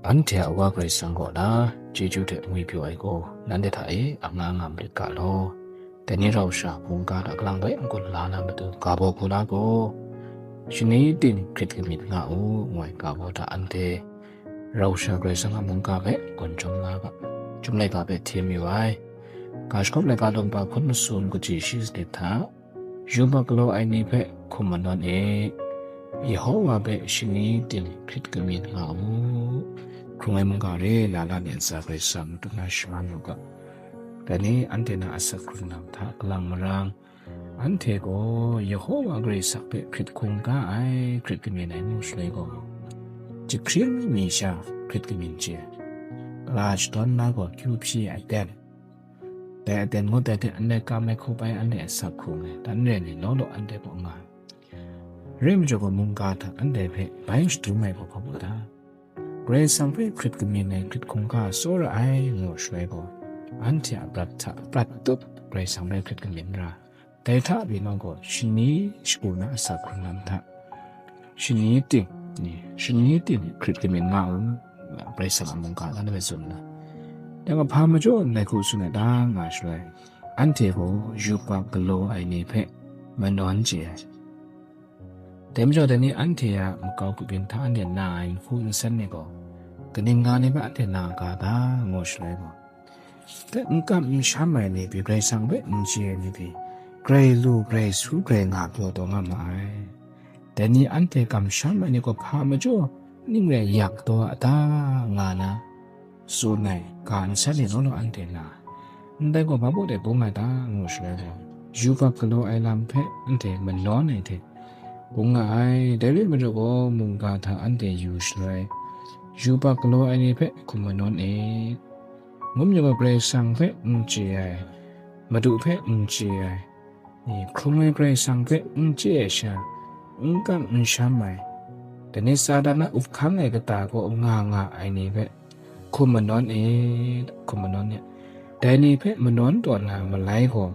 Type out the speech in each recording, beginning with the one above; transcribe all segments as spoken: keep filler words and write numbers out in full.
Anhte a Wa Karai Kasang kaw na chyeju hte ngwipyaw ai gaw, nanhte hta e anga nga marit ga law. Dai ni rau sha mungga hta kalang bai n-gun la na matu ga baw hku na gaw, shani ting hkrit kamyin nga u, ngu ai ga baw hta anhte rau sha Karai Kasang a mungga hpe n-gun chyum na ga, chyum laika hpe htim yu ai. Ga shagawp laika lawm pa hkun masum kaji shi sanit hta, yubak galaw ai ni hpe hkum manawn e, Yehowa hpe shani ting hkrit kamyin nga u. Hkrung ai mungga re, lala ni ntsa Karai Kasang matu na shaman u ga. Dai ni anhte na asak hkrung lam hta kalang marang, anhte gaw Yehowa Karai Kasang hpe hkrit hkungga ai, hkrit kamyin ai ngu shaloi gaw, jahpring mi sha hkrit kamyin chye ai. Ga shadawn na gaw kyu hpyi ai aten, dai aten ngut ai hte anhte kam ai hkup ai, anhte asak hkrung ai, dan re ai ni law law anhte kaw nga ai. Rai majaw gaw, mungga hta anhte hpe bai shadum ai gaw hpa baw ta? Karai Kasang hpe hkrit kamyin ai hkrit hkungga tsawra ai ngu shaloi gaw, anhte a prat hta prat tup Karai Kasang hpe hkrit kamyin ra. Dai hta pyi nau gaw, shani shagu na asak hkrung lam hta, shani ting, ni, shani ting hkrit kamyin nga u, Karai Kasang a mungga hta na hpe tsun na. Dai gaw hpa majaw ndai hku tsun ai ta nga shaloi, anhte gaw yubak galaw ai ni hpe manawn chye ai. Dai majaw, dai ni anhte a makau grup yin hta anhte na ai nhku nsen ni gaw, kaning nga ni hpe anhte na ga ta, ngu shaloi gaw, dai n kam n sham ai ni pyi, Karai Kasang hpe n chye ai ni pyi, grai lu, grai su, grai nga pyaw taw nga ma ai. Dai ni anhte kamsham ai ni gaw hpa majaw ning rai yak taw a ta, nga na tsun ai ga nsen ni law law anhte na ai. Ndai gaw hpa baw de bung ai ta, ngu shaloi gaw, yubak galaw ai lam hpe anhte manawn ai hte bung nga ai. Dai rai majaw gaw, mungga hta anhte yu shaloi, yubak galaw ai ni hpe hkum manawn e. Ngu majaw gaw, Karai Kasang hpe n chye ai, Madu hpe n chye ai, ni hkrung ai Karai Kasang hpe n chye ai sha, n kam n sham ai, dai ni Satan a up hkang ai kata kaw nga nga ai ni hpe hkum manawn e, hkum manawn e. Dai ni hpe manawn taw na malai gaw,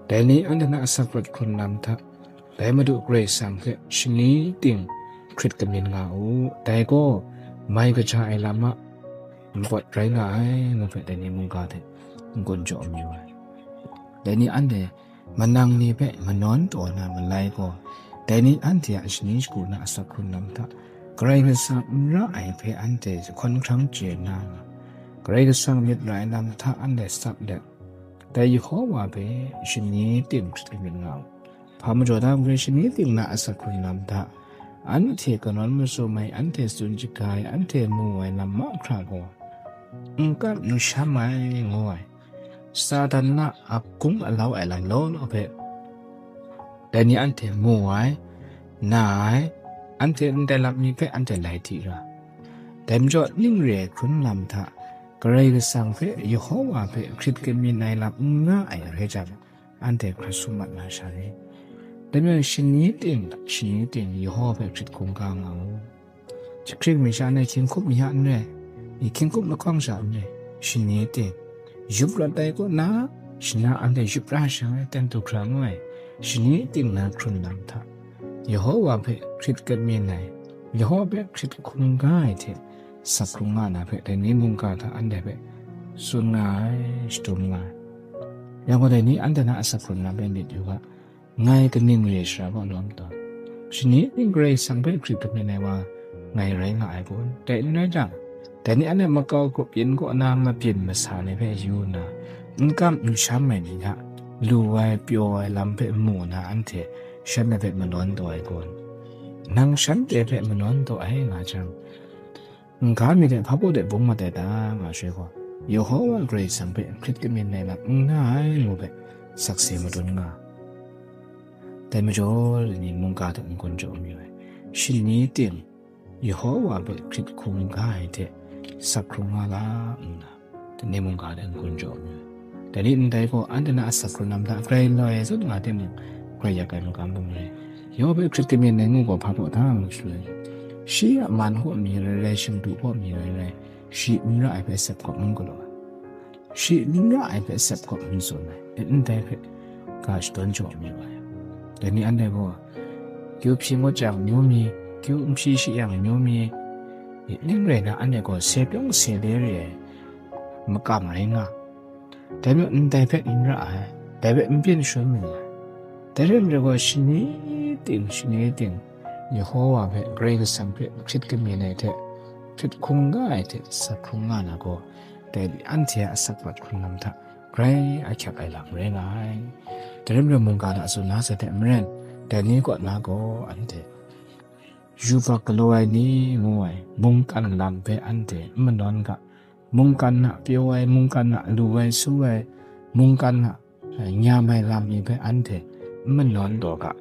dai ni anhte na asak rawt hkrun lam hta, dai Madu Karai Kasang hpe shani ting hkrit kamyin nga u, dai gaw mai kaja ai lam a npawt rai nga ai, ngu hpe dai ni mungga hte n-gun jaw mayu ai. Dai ni anhte manang ni hpe manawn taw na malai gaw, dai ni anhte a shani shagu na asak hkrun lam hta, Karai Kasang n ra ai hpe anhte jahkawn hkrang chye nna, Karai Kasang myit ra ai lam hta anhte sap let, dai Yehowa hpe shani ting hkrit kamyin nga u. Hpa majaw da, grai shani ting na asak hkrun lam hta, anhte kanawn masum ai, anhte tsun shaga ai, anhte mu ai lam mahkra gaw, n kam n sham ai, ngu ai. Satan na ap hkung alau ai lam law law hpe, dai ni anhte mu ai, na ai, anhte ndai lam mi hpe anhte lai hti ra. Dai majaw, ning re ai hkrun lam hta, Karai Kasang hpe, Yehowa hpe hkrit kamyin ai lam n nga ai rai jang, anhte hkra sum mat na sha ni? Dai majaw, shani ting, shani ting, Yehowa hpe hkrit hkungga nga u. Jahkring mi sha ndai hkying hkup mi hta n rai, ni hkying hkup lahkawng sha n rai, shani ting, yup rawt ai kaw na, shana anhte yup ra sha ai, ten du hkra ngu ai, shani ting na hkrun lam hta, Yehowa hpe hkrit kamyin ai, Yehowa hpe hkrit hkungga ai hte, sak hkrung nga na hpe, dai ni mungga hta anhte hpe tsun nga ai, shadum nga ai. Yang gaw, dai ni anhte na asak hkrun lam hpe myit yu ga, ngai kaning re shara kaw lawm taw, shani ting Karai Kasang hpe hkrit kamyin ai wa ngai rai nga ai kun? Dai n rai jang, dai ni anhte makau grup yin kaw na mabyin masa ni hpe yu nna, n kam n sham ai ni hta, lu ai, pyaw ai lam hpe mu na, anhte shan ai hpe manawn taw ai kun? Nang shanhte hpe manawn taw ai nga jang, n ga mi de hpa baw de bung mat ai ta, nga shaloi gaw, Yehowa Karai Kasang hpe hkrit kamyin ai lam n nga ai ngu hpe sakse madun nga. Dai majaw, dai ni mungga hta n-gun jaw mayu ai, shani ting Yehowa hpe hkrit hkungga ai hte sak hkrung nga la nna, dai ni mungga hta n-gun jaw mayu ai. Dai ni ndai gaw, anhte na asak hkrun lam hta grai loi zawn nga timung, grai yak ai magam bung rai. Yehowa hpe hkrit kamyin ai ngu gaw hpa baw hta ngu shaloi, shi a man hkaw mi rai rai, shingdu hkaw mi rai rai, shi n ra ai hpe sep gaw n galaw ai. Shi n ra ai hpe sep gaw n tsun ai, ndai hpe ga shadawn jaw mayu ai. Dai ni anhte gaw, kyu hpyi ngut jang amyu mi, kyu n hpyi shi yang amyu mi, Ning rai na, anhte gaw se pyawng se le re ai makam rai nga, dai majaw ndai hpe n ra ai, dai hpe n byin shangun mu ai. Dai rai nme gaw, shani ting shani ting Yehova hpe, Karai Kasang hpe hkrit kamyin ai hte, hkrit hkungga ai hte asak hkrung nga na gaw, dai ni anhte a asak mat hkrung lam hta grai ahkyak ai lam rai nga ai. Dai rai nme mungga hta tsun na sa hte maren, dai ni kaw na gaw anhte yubak galaw ai ni ngu ai mungkan lam hpe anhte n manawn ga, mungkan a pyaw ai, mungkan a lu ai, su ai, mungkan a, eh, nyam ai lam ni hpe anhte n manawn taw ga.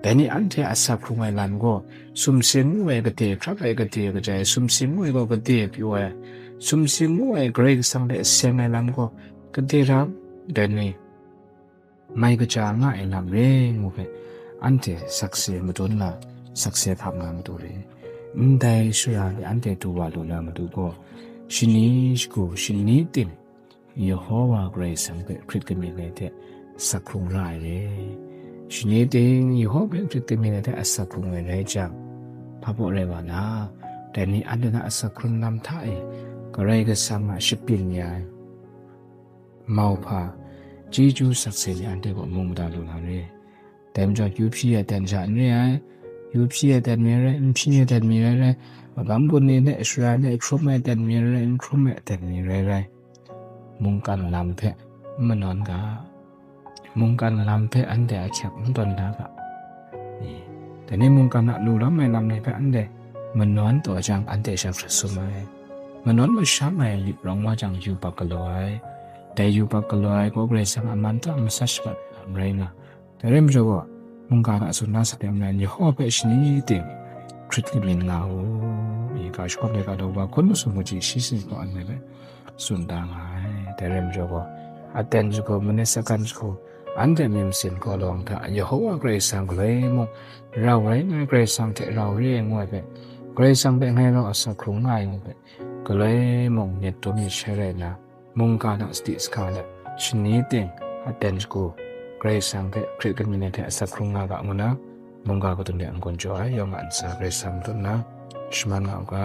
Dai ni anhte a asak hkrung ai lam gaw, sumsing ngu ai gade, hkrap ai gade, kajai sumsing ngu ai gaw gade pyaw ai, sumsing ngu ai Karai Kasang hte seng ai lam gaw gade ram, dai ni mai kaja nga ai lam re ngu hpe, anhte sakse madun na, sakse hpang na matu re. Ndai sara ni anhte du wa lu na matu gaw, shani shagu, shani ting, Yehova Karai Kasang hpe hkrit kamyin ai hte asak hkrung ra ai re. Shani ting, Yehova hpe hkrit kamyin ai hte asak hkrung ai rai jang, hpa baw rai wa na, dai ni anhte na asak hkrung lam hta e Karai Kasang a shapyin ya ai mauhpa, chyeju sakse ni anhte gaw mung mada lu na re. Dai majaw, kyu hpyi ai aten sha n re ai, kyu hpyi ai aten mi rai, n hpyi ai aten mi rai rai, magam bun ni hte shara hte hkrum ai aten mi rai rai, n hkrum ai aten mi rai rai, mungkan lam hpe n manawn ga, mungkan lam hpe anhte ahkyak n tawn da ga. Dai ni mungkan a lu lam ai lam ni hpe anhte manawn taw jang, anhte sha hkrat sum ai. Manawn masham ai lit rawng wa jang, yubak galaw ai. Dai yubak galaw ai gaw Karai Kasang a man hta masat shabat ai lam rai nga. Dai rai majaw gaw, mungga hta tsun na sa hte maren, Yehova hpe shani ting hkrit kamyin nga u. I ga shakawn ai ga daw wa hkun masum kaji shi sin gaw anhte hpe tsun da nga ai. Dai rai majaw gaw, aten shagu, manit sagan shagu, anhte myit masin hkaw lawang hta Yehova Karai Kasang galoi mung, rau rai ngai, Karai Kasang hte rau re ai ngu ai hpe, Karai Kasang hpe ngai rau asak hkrung nga ai ngu ai hpe, galoi mung myit dum myit shai rai nna, mungga hta sadi sahka let, shani ting aten shagu, Karai Kasang hpe hkrit kamyin ai hte asak hkrung nga ga ngu na, mungga kadun de n-gun jaw ai yawng a ntsa Karai Kasang matut nna shaman nga u ga.